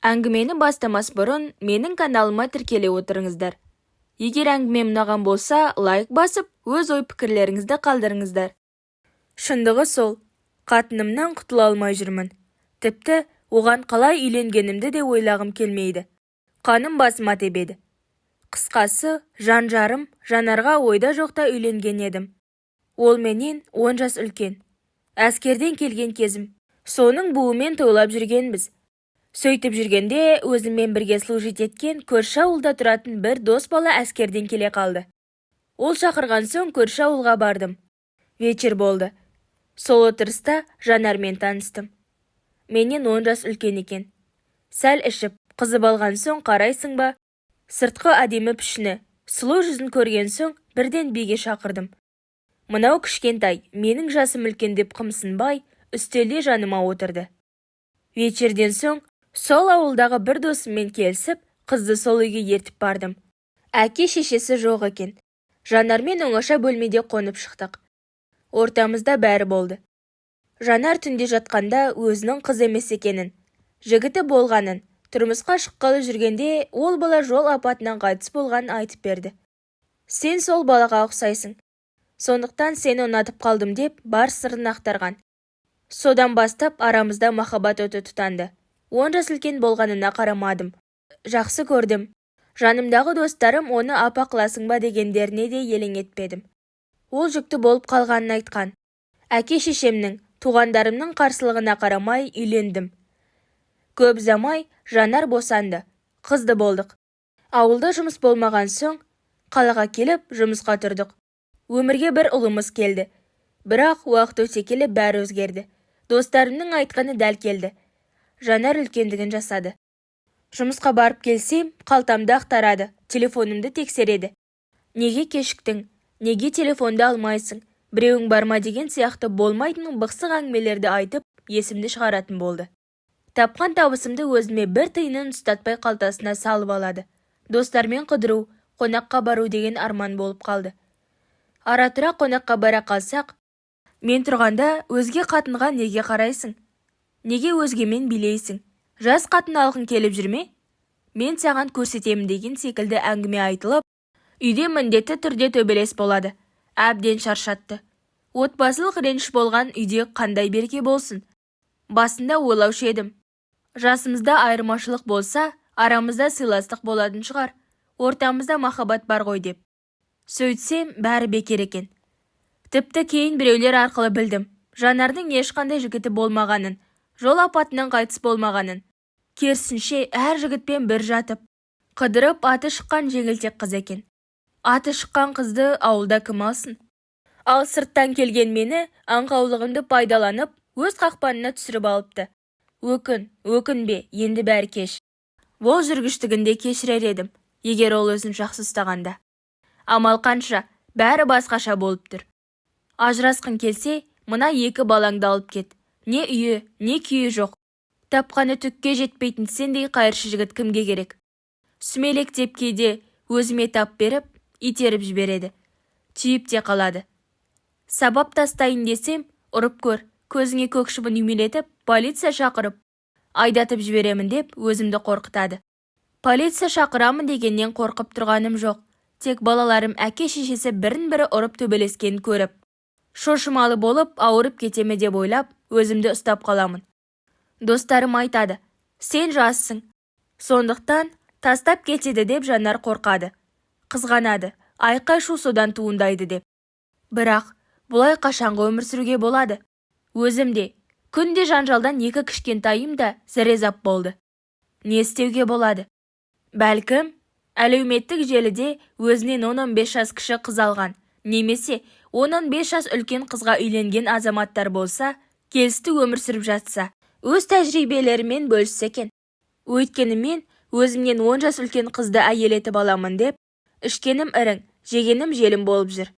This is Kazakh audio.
Әңгімені бастамас бұрын менің каналыма тіркеле отырыңыздар. Егер әңгімем ұнаған болса, лайк басып, өз ой-пікірлеріңізді қалдырыңыздар. Шындығы сол, қатынымнан құтыла алмай жүрмін. Тіпті оған қалай үйленгенімді де ойлағым келмейді. Қаным басыма тебеді. Қысқасы, жан жарым Жанарға ойда жоқта үйленген едім. Ол менен 10 жас үлкен. Әскерден келген кезім. Соның буымен тойлап жүргенбіз. Сөйтіп жүргенде өзіммен бірге служить еткен көрші ауылда тұратын бір дос бала әскерден келе қалды. Ол шақырған соң көрші ауылға бардым. Вечер болды. Сол отырыста Жанармен таныстым. Менен 10 жас үлкен екен. Сәл ішіп, қызып алған соң қарайсың ба, сыртқы әдемі пішіні, сұлу жүзін көрген соң бірден биге шақырдым. Мынау кішкентай, менің жасым үлкен деп қымсынбай, үстелде жаныма отырды. Вечерден соң сол ауылдағы бір досыммен келісіп, қызды сол үйге ертіп бардым. Әке шешесі жоқ екен. Жанармен оңаша бөлмеде қонып шықтық. Ортамызда бәрі болды. Жанар түнде жатқанда өзінің қыз емес екенін, жігіті болғанын, тұрмысқа шыққалы жүргенде ол бала жол апатынан қайтыс болғанын айтып берді. Сен сол балаға ұқсайсың. Сондықтан сені ұнатып қалдым деп бар сырын ақтарған. Содан бастап арамызда махаббат оты тұтанды. 10 жас үлкен болғанына қарамадым. Жақсы көрдім. Жанымдағы достарым оны апа қыласың ба дегендеріне де елең етпедім. Ол жүкті болып қалғанын айтқан. Әке шешемнің, туғандарымның қарсылығына қарамай үйлендім. Көп ұзамай Жанар босанды. Қызды болдық. Ауылда жұмыс болмаған соң қалаға келіп жұмысқа тұрдық. Өмірге бір ұлымыз келді. Бірақ уақыт өте келе бәрі өзгерді. Достарымның айтқаны дәл келді. Жанар үлкендігін жасады. Жұмысқа барып келсем, қалтамды ақтарады, телефонымды тексереді. Неге кешіктің, неге телефонды алмайсың, біреуің бар ма деген сияқты болмайтын бықсық әңгімелерді айтып, есімді шығаратын болды. Тапқан табысымды өзіме бір тиынын ұстатпай қалтасына салып алады. Достармен қыдыру, қонаққа бару деген арман болып қалды. Ара-тұра қонаққа бара қалсақ, мен тұрғанда өзге қатынға неге қарайсың? Неге өзгемен билейсің? Жас қатын алғың келіп жүрме? Мен саған көрсетемін деген секілді әңгіме айтылып, үйде міндетті түрде төбелес болады. Әбден шаршатты. Отбасылық реніш болған үйде қандай береке болсын? Басында ойлаушы едім. Жасымызда айырмашылық болса, арамызда сыйластық болатын шығар. Ортамызда махаббат бар ғой деп. Сөйтсем, бәрі бекер екен. Тіпті кейін біреулер арқылы білдім. Жанардың ешқандай жігіті болмағанын, жол апатынан қайтыс болмағанын. Керісінше, әр жігітпен бір жатып, қыдырып аты шыққан жеңілтек қыз екен. Аты шыққан қызды ауылда кім алсын? Ал сырттан келген мені аңқаулығымды пайдаланып, өз қақпанына түсіріп алыпты. Өкін, өкінбе, енді бәрі кеш. Ол жүргіштігінде кешірер едім, егер ол өзін жақсы ұстағанда. Амал қанша, бәрі басқаша болып тұр. Ажырасқың келсе, мына екі балаңды алып кет. Не үйі, не күйі жоқ. Тапқаны түкке жетпейтін сендей қайыршы жігіт кімге керек? Сүмелектеп кейде өзіме тап беріп, итеріп жібереді. Түйіп те қалады. Сабап тастайын десем, ұрып көр, көзіңе көк шыбын үймелетіп, полиция шақырып, айдатып жіберемін деп өзімді қорқытады. Полиция шақырамын дегеннен қорқып тұрғаным жоқ. Тек балаларым әке шешесі бірін-бірі ұрып төбелескенін көріп, шошымалы болып ауырып кетеме деп ойлап, өзімді ұстап қаламын. Достарым айтады, сен жассың, сондықтан тастап кетеді деп Жанар қорқады. Қызғанады, айқай-шу содан туындайды деп. Бірақ бұлай қашанғы өмір сүруге болады? Өзім де, күнде жанжалдан екі кішкентайым да зәрезап болды. Не істеуге болады? Бәлкім, әлеуметтік желіде өзінен 10-15 жас кіші қыз алған, немесе 10-15 жас үлкен қызға үйленген азаматтар болса, келісті өмір сүріп жатса, өз тәжірибелерімен бөліссе екен. Өйткені мен өзімнен 10 жас үлкен қызды әйел етіп аламын деп, ішкенім ірің, жегенім желім болып жүр.